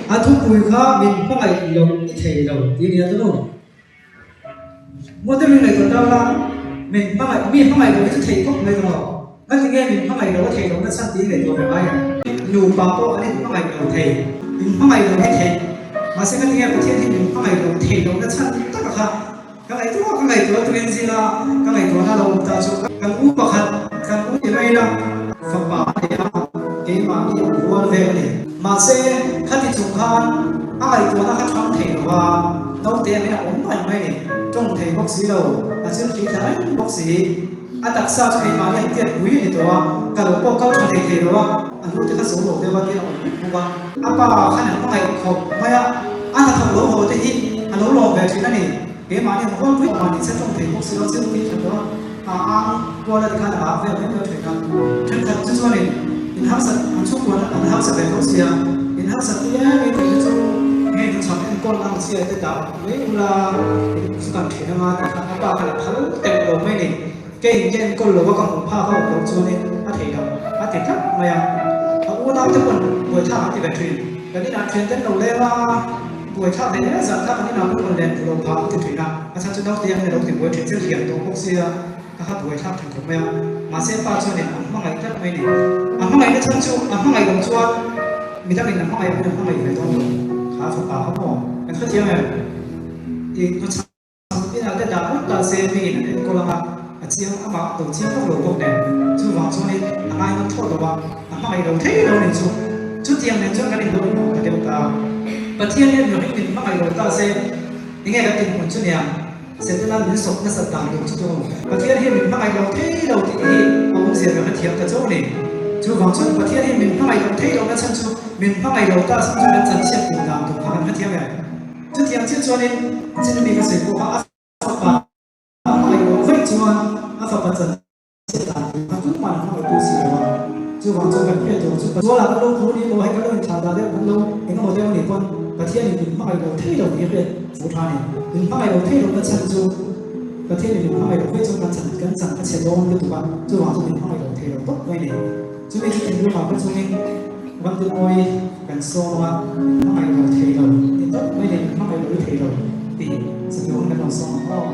A thupui kha min hmangaih lo i thei lo tih a ni a tunu. Model in ngaihtuah ta la, min hmangaih, mi hmangaih lo hi chu thei khawp mai lo. Ngati nge min hmangaih lo a thei lo na chhan tih ngaihtuah ve ngai ang. Nupa pawh an inhmangaih lo thei, inhmangaih lo hi thei. Mahse ngati nge Pathian hi min hmangaih lo thei lo na chhan tak a kha ka ngaihtuah ka ngaihtuah turin zinga ka ngaihtuahna lo awm ta chu kan u pakhat kan u ti mai la fapa a nei a, keimahni ang rual vel a ni. Mahse khati chung khan a ngaihtuahna kha thang thei lo a, naute angin a awm mai mai ni, tawng thei bawk si lo, a chil thli thla reng bawk si. A taksa chu keimahni ang tiat pui a ni tawh a, ka lo pawh kal tha thei thei lo a, a lu te kha zo lo deuh a tia a awm bawk bawk a. A pa khan an hmangaih khawp mai a, a hnathawk lo haw te hi a lo lawm ve thin a ni. Keimahni ang rual pui mahni se tawng thei bawk si lo, chil thli thla tawh a, a ang kual a tikhan a ak vel mai mai thin a. Thenkhat chu chuanin in harsat an chhungkuan an harsa ve tho sia, in harsat ti em em tih te chu heng chu chham enkawl ang chhia te dah mai ula in chu kan thin anga tih kha a pa kha la phal teuh lo mai ni. Kei in ka enkawl lo a ka hmuh phak a awm loh chuanin a thei lo a ti tlat mai a. A unau te pawn buaithlak an ti ve thin. Kan inah thian ten lo leng a, buaithlak leh zel zan kha kan inah pawh rawn len duh lo phah an ti thin a. A chhan chu naute ang in a lo ti buai thin chiang thiam tawh bawk sia. Ka ha buaithlak thin khawp mai a, mahse pa chuanin a hmangaih tlat mai ni. A hmangaihna chhan chu a hmangaih loh chuan midangin a hmangaih angin a hmangaih ve dawn lo. Kha fapa kha maw kan hrethiam em? I khawchhak inah te dah ngawt ta se miin an enkawl ang a, a chiang amah do chiang vak lo bawk nen. Chuvang chuanin a ngainawm thlawt lo a, a hmangaih lo thei lo nih chu. Chutiang nen chuan kan inlo inawm ta deuh ta. Pathian hian mihring min hmangaih lo ta se enge kan dinhmun chu niang? Setana min sawp nasat dan tur chu chu Pathian hi min hmangaih lo thei lo tih hi a awmzia ka hrethiam ta chauh a ni. Chuvang chuan Pathian hi min hmangaih lo thei lo na chhan chu min hmangaih lo ta chhan chu kan chanchhiat tur dan tur kha kan hrethiam em? Chutiang chiah chuanin chin mi ka sawi pawh kha a fapa hmangaih loh vaih chuan a fapa chan chhiat dan tur kha tumah an hmangaih tu si lo a. Chuvang chuan kan hriat tur chu Sualah kan lo thu ni emaw hei kan lo inthlah dah deuh kan lo eng emaw deuh a nih pawn Pathianin min hmangaih lo thei lo tih hriat fu tha a ni. Min hmangaih lo thei lo na chhan chu Pathianin min hmangaih lo vei chuan kan chan kan chan a chhe dawn lutuk a, chuvang chu min hmangaih lo thei lo tawp mai a ni. Chumi chu thinlungah ka chungin Ramdinmawi kan sawm a, min hmangaih lo thei lo ni tawp mai a ni, min hmangaih lo i thei lo tih chatuan kan lo sawm ang aw.